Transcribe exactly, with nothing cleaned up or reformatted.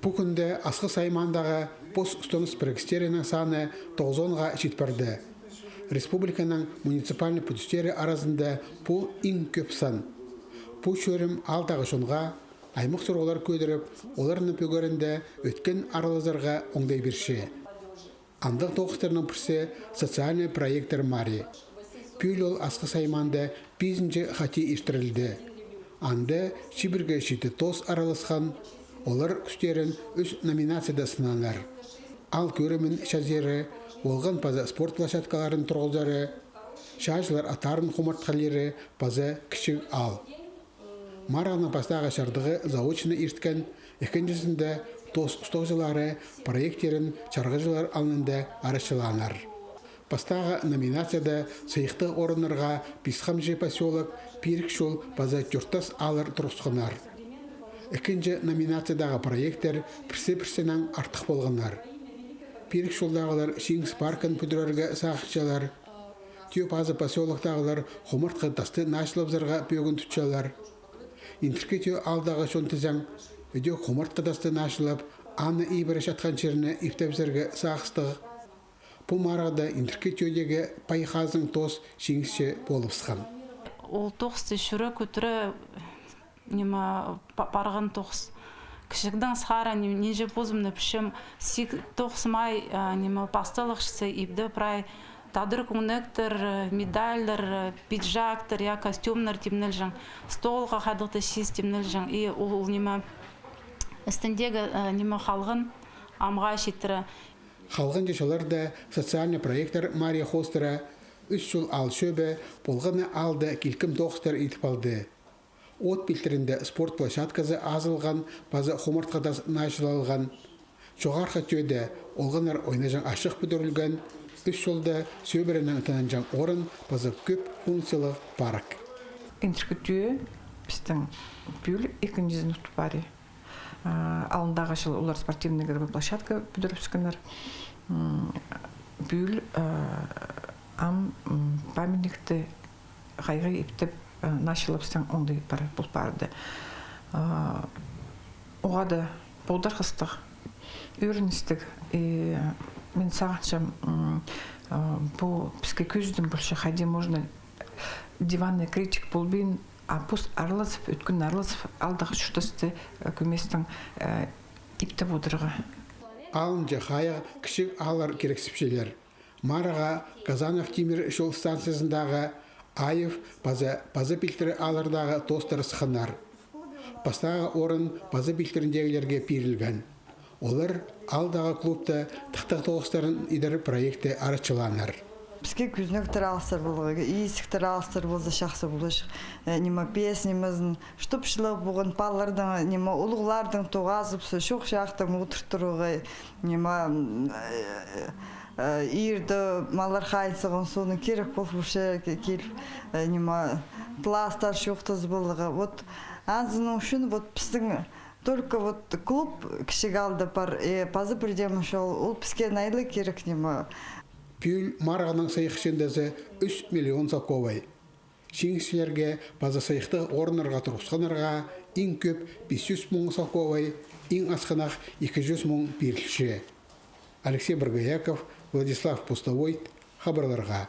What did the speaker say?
Пу кӱнде Асхыс аймаандағы пос устоныс пірігістерінің саны тоғызонға чит парды. Республиканың муниципальный пӱдістері аразында пу иң кӧп сан. Пу чӧрім аалдағы чонға, аймах сурығлар кӧдіріп, оларның пӧгерінде ӧткін аралазарға оңдай пирче. Андағ тоғыстарның пірсі — социальный проекттер марии. Пӱӱл ол Асхыс аймаанда пизінҷі хати иртірілді. Анда чибіргі читі тоос араласхан, олар кӱстерін ӱс номинацияда сынанар: аал кӧрімін чазиры, олған паза спорт площадкаларын турғызары, чааҷылар аттарын хумартхалиры паза кічіг аал. Марығның пастағы чардығы заочно ирткен, ікінҷізінде тоос устағҷылары проекттерін чарғыҷылар алнында арачылааннар. Пастағы номинацияда сыйыхтығ орыннарға Писхамҷы посёлок, Пирік Чул паза Тӧрт Тас ааллар турғысханнар. Ікінҷі номинациядағы проекттер пірсі-пірсінең артых полғаннар. Пирік Чулдағылар Чиңіс паркын пӱдірерге сағынчалар. Тӧӧ Пазы посёлоктағылар хумартхы тасты наачылабызарға пӧгін тутчалар. Индіркі Тӧӧ аалдағы чон тізең, ідӧк хумартхы тасты наачылап, аны ибіре чатхан чирні иптебізерге сағыстығ. Пу марығда Индіркі Тӧӧдегі пай хазың тоос чиңісчі полыбысхан. Ол тоғысты чӱрек ӱтіре, ниме, па-, парған тоғыс. Кічігдең сығара ни-, нинҷе позымны пілчем, сик тоғыс май, а, ниме, пасталығ чізе ибде прай тадар кӧнектер, э, медальдар, э, пиджактар, я, костюмнар тимнелҷең, столға хайдағ-да чиис тимнелҷең. И ол, ол ниме, істіндегі, э, ниме, халған амға читіре. Халғанҷы чылларда социальный проекттер марии хоостыра Ӱс Чул аал чӧбі полған на аалда килкім тоғыстар идіп алды. От пилтірінде спорт площадказы азылған паза хумартхы тас наачылалған. Чоғархы Тӧӧде олғаннар ойнаҷаң ачых пӱдірілген, Ӱс Чулда сӧбіренең тынанҷаң орын паза кӧп функциялығ парк. Индіркі Тӧӧ пістің пӱӱл ікінҷізін утып пари. А, алындағы чыл олар спортивный игровой площадка пӱдірібіскеннер. М, пӱӱл, а, ам, м, памятникті хайға иптеп, а, наачылабыссаң, оңдай пар пол парды. А, оғаа даа полдырғыстығ, ӧріністіг. И мин сағынчам, м, а, пу піске кӧзідім полча, хайди можно диванный критик полбин, а пос араласып, ӧткін араласып, аалдағы чуртасты, э, кӧместең, э, иптеп одырарға. Алынҷа хайығ кічіг ааллар кирексіпчелер. Марығға Казанов тимір чол станциязындағы, Аев паза Паза пилтірі ааллардағы тоостар сыхханнар. Пастағы орын Паза пилтіріндегілерге пирілген. Олар аалдағы клубта тыхтағ тоғыстарын идер проектте арачылааннар. Піске кӧзенектер алыстар поларға, изіктер алыстар полза чахсы поларҷых. Э, ниме, пес нимезін, чтоб чылығ полған, палаларның, ниме, улуғларның тоғазып, чох чахтаң одыртырарға, ниме, м, э, э, иирде маллар хайын салған соонаң кирек полып, уже ке-, киліп, э, ниме, класстар чоохтазып аларға. Вот, анзының ӱчӱн, вот, пістің только вот клуб кічіг аалда пар, э, Паза пірдеезі ол, ол піске найлы кирек, ниме. Пӱӱл марығның сыйых чыындызы ӱс миллион салковай. Чиңісчілерге паза сыйыхтығ орыннарға турғысханнарға иң кӧп пис чӱс муң салковай, иң асхынах ікі чӱс муң пирілче. Алексей Боргояков, Владислав Пустовойт, хабарларға.